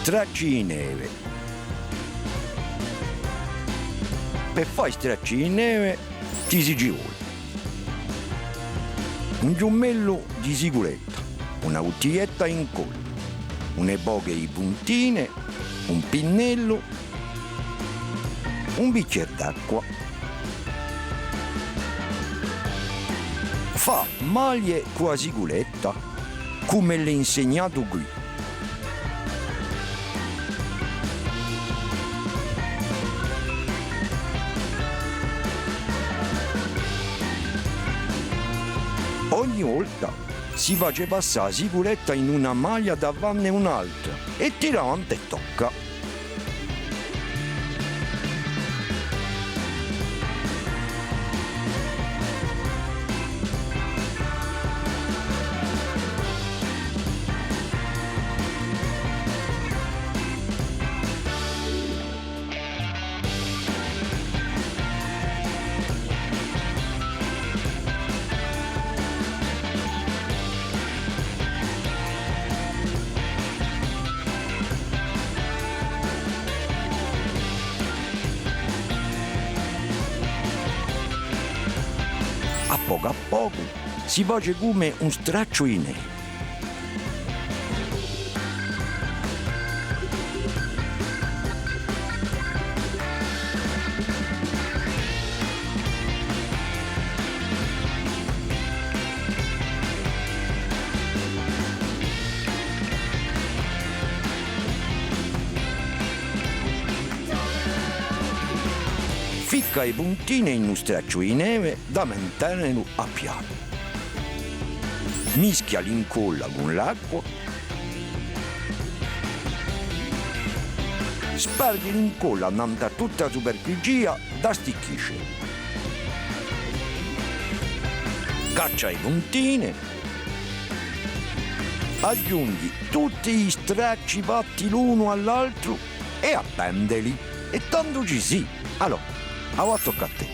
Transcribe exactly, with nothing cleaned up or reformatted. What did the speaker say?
Stracci di neve. Per fà i stracci di neve ti si ci vole un ghjumellu di sicuretta, una buttiglietta d'incolla, une poche di puntine, un pinnellu, un bichjeru d'acqua. Fà maglie cù a sicuretta, cum'ellu hè insignatu quì. Ogni volta si face passà a sicuretta in una maglia davanti à un'altra è tira avanti è tocca. À pocu à pocu si face cum'è un stracciu di neve. Ficca e puntine in u stracciu di neve da mantenelu à pianu. Mischia l'incolla cù l'acqua. Sparghji l'incolla annant'à tutta a superficia da sticchisce. Caccia e puntine. Aghjunghji tutti i stracci fatti l'unu à l'altru è appendeli. È tandu ci sì. Allora, avà tocca à tè.